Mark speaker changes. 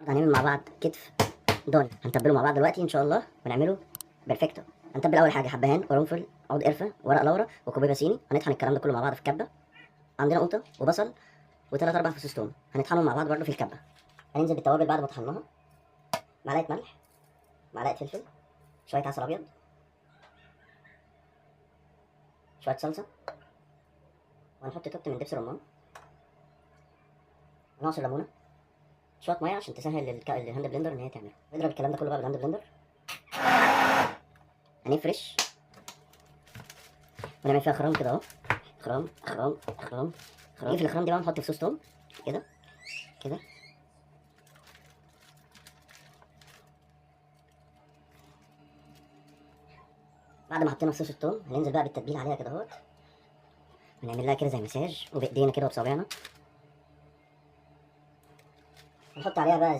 Speaker 1: هنعمل مع بعض كتف ضاني، هنتبله مع بعض دلوقتي ان شاء الله ونعمله perfecto. هنتبل اول حاجة حبهان، قرنفل، عود قرفه، ورق لورا، وكوبيبه صيني. هنطحن الكلام ده كله مع بعض في الكبه. عندنا قوطه وبصل وثلاث اربع فصوص توم، هنطحنهم مع بعض برده في الكبه. هننزل بالتوابل بعد ما طحناها: معلقه ملح، معلقه فلفل، شوية عسل ابيض، شوية صلصه، وهنحط توت من دبس رمان، ونعصر ليمونه، شوية مية عشان تسهل ال hand blender ان هي تعمله. نضرب الكلام ده كله بقى بال hand blender. هنفرش ونعمل فيها خرام كده اهو، خرام خرام خرام خرام. في الخرام دي بقى نحط فصوص توم كده كده. بعد ما حطينا فصوص التوم هننزل بقى بالتتبيل عليها كده اهوت، ونعمل لها كده زي مساج وبايدينا كده وبصابعنا. هنحط عليها بقى زبدة.